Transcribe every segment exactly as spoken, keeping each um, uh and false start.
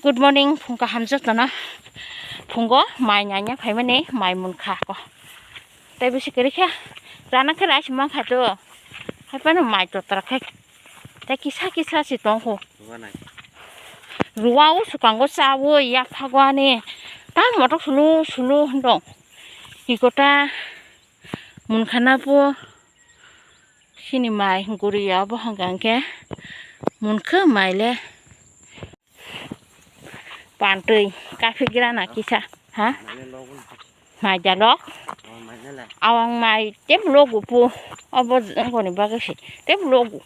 Good morning, phung kaham jotono. Phungo mai nanya phaimani mai munkha ko. Tei bisi kwrwi khe rana khe rice mankha to. Haiphano mai totra khe. Tei kisa kisa se tongkho. Ruwa o swkango chawi yaphago ani. Tang motok sulu sulu hwndong. Ikota munkha na po. Sini mai guriya obo hwnka hwnkhe munkhe mai le. Pantwi kaphik gira na kisa ha? Mai jalok. Awang mai tebo logu pu. Obo jongoni bagwi se tebo logu.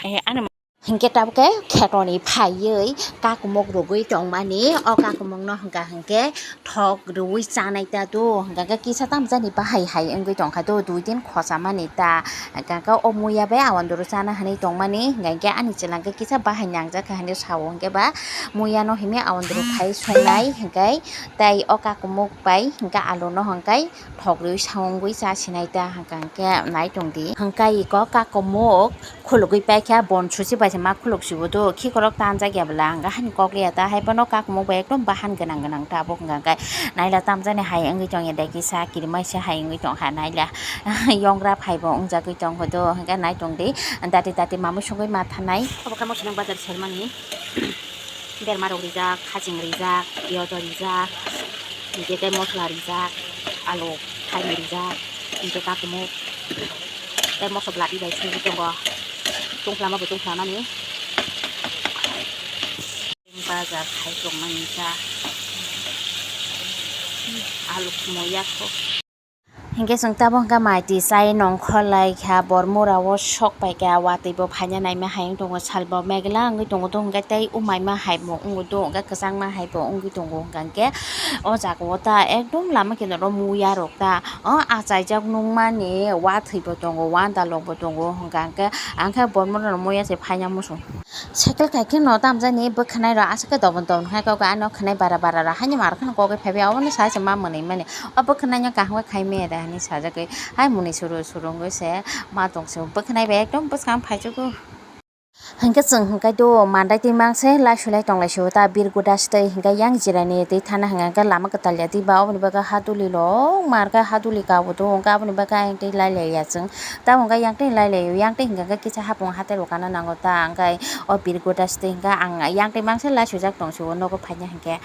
Eh, ano. Hinkhe tabuk khe khetoni phaiwi kakumuk rwgwi tongmani, o kakumukno hwnka hinkhe thok rwui chanai ta do, hwnka khe kisa tamjani bahai hai wngwi tongkha do, dui din khochamani ta, hwnka khe o muya bai awandru chana hinwi tongmani, hwnka khe ani chwla khe kisa bahai nangjak kha hinwi sao, hinkhe ba muyano himwi awandru khai songnai, hinkhe tei o kakumuk bai hinkhe aluno hinkhe thok rwui songwi cha sinai ta, hwnka khe nai tongdi, hwnka iko kakumuk. Khulugwi paikha, bon susi bai se ma khuluk sibo do, khikorok tanjak ya bwla, hwnka hani kok liya ta, hai bono kakumuk bai ekdom bahan gwnang gwnang ta, bo hwnka khe naila tamjani hai wngwi tong ya, dai kisa kirimaisa hai wngwi tong kha, naila yongra phai bo wngjagwi tong kho do, hwnka nai tong di, dati dati mamui songwi ma thanai. Obo khe mosonok bazar sermani, berma rok rijak, khaching rijak, piyajo rijak, hinkhe tei mosla rijak, alu, thaini rijak, hinkhe kakumuk. Tei moso bwladi bai songwi tongo. Tungflama bo tungflamani. Bazar khai tongmani ta. Alu khumui yakho. Hinkhe chwng tabuk hwnkha mai twi chai nongkhor lai kha, bor mura o sok pai kha, watwi bo phaina naima hai wng tongo, sal bo megla wngwi tongo, do hwnkhe tei umaima hai bo wngwi do, hwnkhe kwchangma hai bo wngwi tongo, hwnkha hwnkhe o jaga o ta ekdom lama kinaro muya rok ta. O achaijak nukmani wathwi bo tongo, wandalok bo tongo, hwnkha hwnkhe ang khe bormorokno muya se phaina muchung. Cycle kaikhe no tamjani bwkhwnai rok aswk khe dobon dobon khai kok ano khwnai bara bara rok haino mar kheno kok phaibai obono sai se ma mwnwi mani o bwkhwnai no kaham khe khai maya da hinwi sajagwi hai mwnwi suru suru wngwi se ma tong se bwkhwnai bai ekdom bwskang phaichugo. Hinkhe chwng hinkhe do mandai twi mangse lai sulai tonglai sio ta birguda stwi hinkhe yang jirani twi thana hinkhe lama kwtal ya twi ba oboni bagwi haduli lok mar khe haduli kabo do hinkhe aboni bagwi ayang twi lai lai ya chwng tamo hinkhe yang twi lai lai yang twi hinkhe kisa hapung hatai rok kana nango ta hinkhe o birguda stwi hinkhe ang yang twi mangse lai sujak tong sio nogo phaina hinkhe.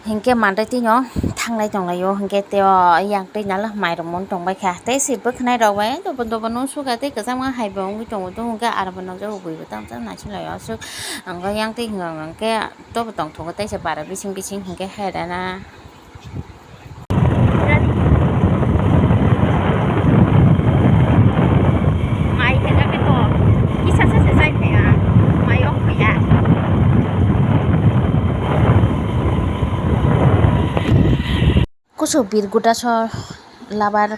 Hinkhe mandai twi no thanglai tonglaio, hinkhe tei o yang twi nala mai rok mon tongbai kha, tei se bwkhwnai rok bai dobo dobo no sukha tei kwchangma hai bo wngwi tongo, tei hinkhe aro bo nokjakgo bui bo tamo tamo naising lai aswk, ang yang twi hinkhe tobo tongthogo tei se bara bising bising hinkhe hai rana. Mai khe jabe to kisa sa se sai phaiya, mai ok phaiya. Kusu birguda so labar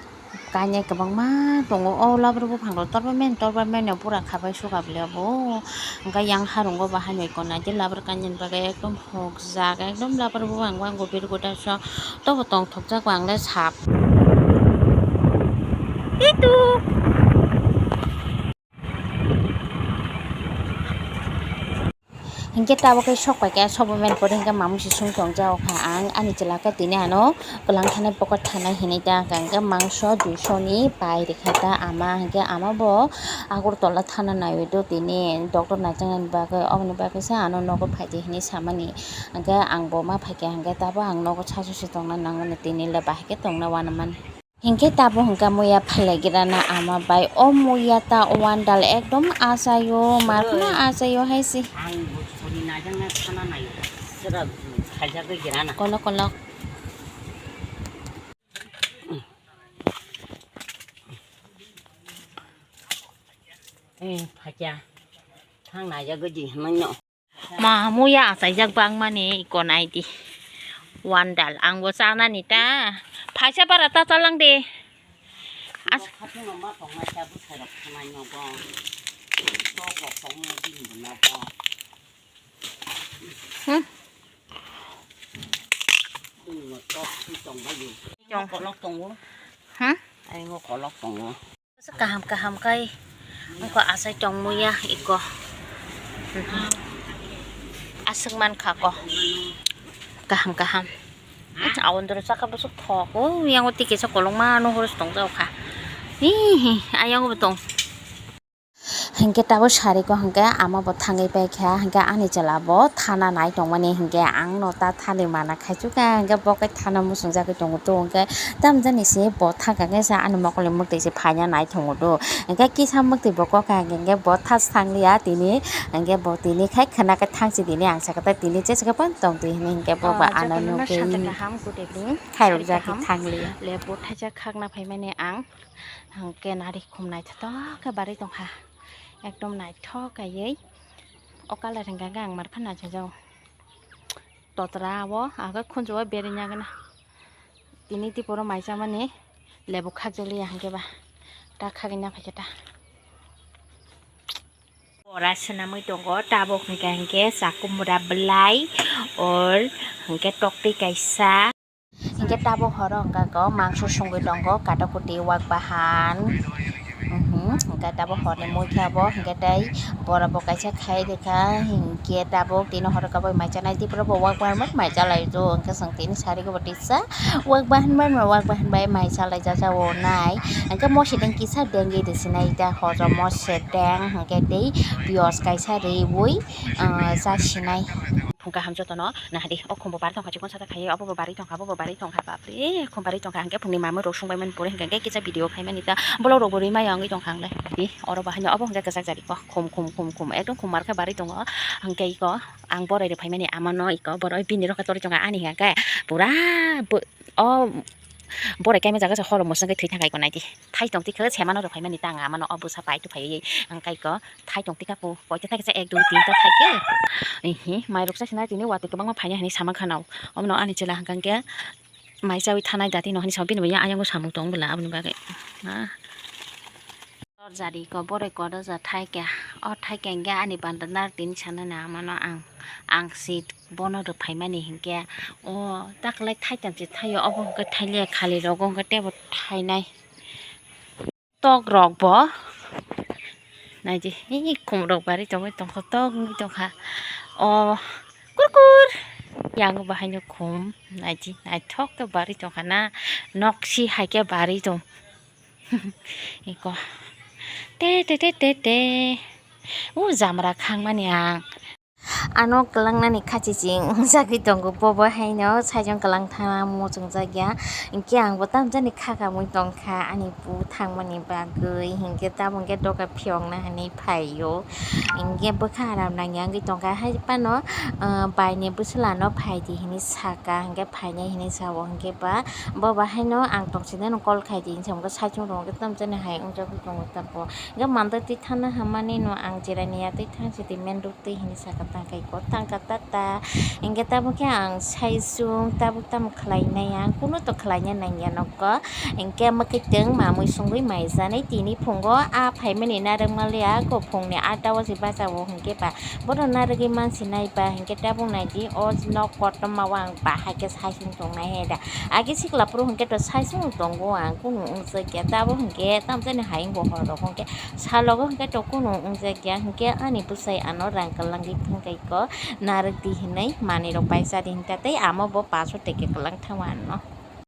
kainai kwbangma tongo, o labar buphang rok torbai mani torbai mani pura khabai suka bwlai bo, hwnkhe yang harungo bo haino iko naidi labar kainani bagwi ekdom hokjak, ekdom labar buphang bangbo birguda so tobo tongthokjak bang le sap. Hinkhe tabuk khe sok pai khe sobo mani pore hinkhe mamung se sung tong jak kha ang ani chwla khe tini ano kwlang thanai pocket thanai hinui ta hinkhe mangso duiso ni pai rikha ta ama hinkhe ama bo Agartala thana naiwi do tini doctor naijaknani bagwi oboni bagwi se ano nogo phaidi hinui samani hinkhe ang bo ma phaikha hinkhe tabuk ang nogo sasu se tongna nangmani tini le bahai khe tongna uanamani. Hinkhe tabuk hwnkha muya phailaigrana ama bai. O muya ta wandal ekdom achaio, markheno achaio hai se. Ang bo sori naijaknai khana naio. Sera khaijagwi grana. Kolok kolok. Eh, phaikya. Thang naijagwi di hwnwi no. Ma muya achaijak bangmani iko naidi. Wandal angbo chanani ta. Phaisa bara ta chalang de. As- Khatungno ma tongnai ta bwsai rok thanai nogo. Tok rok tongmani bini bo nogo. Hmm? Bini bo tok si tongbaio. Tong. Kolok tongo. Hmm? Aingo kolok tongo. Kaham kaham kai Wngkha achai tongmuya iko. Aswk mankha ko. Kaham kaham. Awondoro chakha bwswk thok. O yango tei kisa kolokma no horus tongjago kha. Hihi, ayang bo tong. Hinkhe tabuk sari ko hinkhe ama bo thangwi paikha, hinkhe ani chwla bo thana nai tongmani, hinkhe ang no ta thani mana khaichukha, hinkhe bo khe thana muchungjagwi tongo to, hinkhe tamjani se bo thangkha khe sa ani mokol ni mwktwi se phaina nai tongo do, hinkhe kisa mwktwi bo kokha hinkhe bo thas thangliya tini, hinkhe bo tini khai khwna khe thangsi tini ang sakha ta tini jesa khe phano tongtwi hinwi hinkhe bo ba ano nukgwi khairokjak khe thangliya. Le bo thaisa khakna phaimani ang. Hwnkhe nari khum naithotok khe barwi tongkha, ekdom naithok kaiwi o colour hwnkhe ang mar phano naithokjago. Totra o agw khunju o berwi nagwna tini tiporo mai chamani lebu khakjaliya hwnkhe ba ta khagwi naphai khe ta. Bora swnamwi tongo tabuk hwnkhe hwnkhe chakumura bwlai or hwnkhe toktwi kaisa. Hinkhe tabuk horo hwnkha khe mangso songwi tongo, katakoti, wak bahan. Mhm, hinkhe tabuk horni mui khe abo, hinkhe tei bora bo kaisa khai rwkha, hinkhe tabuk tini horo khe bai mai chanai, tipra bo wak bahan bai mai chalai rw, hinkhe chwng tini sari khe bo tisa wak bahan bai, wak bahan bai mai chalai jajak o nai, hinkhe mosideng kisa dengwi rwsinai ta hojo mosideng, hinkhe tei piyaj kaisa riwi, ah, chasinai. Phung kaham jotono nahadi, o khumbo bari tongkha, chikon sajak khaiwi, obo bo bari tongkha, obo bo bari tongkha, bapre, khum bari tongkha, hwnkhe phungni mamwi rok sungbaimani pore hwnkhe kisa video khaimani ta, bolok rok bo rwi maya wngwi tongkha ang le, di, oro bo haino obo hwnkhe kwchak jari ko, khum, khum, khum, khum, ekdom khum markhe bari tongo, hwnkhe iko ang borai rw phaimani amano iko borok bini rokhe torwi tongkha, ani hwnkhe pura bo-, o borai kaima jaga se horo mwswngwi thwi thangkha iko naidi. Thai tong tikhe semano rw phaimani ta ang amano o bwsa pai tu phaiwi ang kaiko thai tong tikha po poito thai kisa ek dui tin ta thai khe. Ihi mai rok chasina tini watwi kwbangma phaina hinwi sama khana omono ani chwla hwnkha hwnkhe mai chawi thanai dati no hinwi sama bini bo ya ayang o samung tong bwla aboni bagwi. Ah. Jari ko boroi kodo ja thai khe o thai khe hwnkhe ani banda nar tini sana na amano ang ang si bono rw phaimani hwnkhe o taklai thai tong si thaio obo hwnkhe thai le khali rogo hwnkhe tebo thainai. Tok rok bo naidi, ee, khum rok bari tongwi tongkha, tok wngwi tongkha. O kur kur yang bo haino khum naidi, naithok khe bari tongkha na, nok si hai khe bari tong. Eko te, te, te, te, te. O jamra khangmani ang. Ano kwlangnani khachiching wngjakgwi tongo, bobo haino saichung kwlangthang muchungjak ya, hinkhe ang bo tamjani khakamwi tongkha ani bu thangmani bagwi, hinkhe tamo hinkhe doga phiyokna hinwi phaio, hinkhe bwkha aram nangya wngwi tongkha, haiphano, ah, baini bwswlano phaidi hinwi saka, hinkhe phainai hinwi sao, hinkhe ba bobo haino ang tongsinani call khaidi hinwi samkhe saichung rok tamjani hai wngjagwi tongo tabuk. Hwnkhe mandai twi thangna hamani no ang jerani ya twi thang sidi main road twi hinwi saka tangkai ko tangka tata. Hwnkhe tabuk khe ang saichung tabuk tamo khlainai ang kunu to khlaina nangya nokho. Hwnkhe mwkhwtwng mamwi songwi maijanai tini phungo a phaimani narwk maliya ko phungni ata o se bacha o hwnkhe ba bono narwgwi mansinai ba hwnkhe tabuk naidi o nok kotorma o ang bahai khe saichung tongnai hai da. Age sikla phuru hwnkhe to saichung tongo ang kunu wngjakya tabuk hwnkhe tamjani hayung bo hor rok hwnkhe salogo hwnkhe to kunu wngjakya hwnkhe ani bwsai ano rang kwlangwi thangkai ko narwk di hinwi manwi rok bai chadi hinta tei amo bo paso teke kwlang thango ano.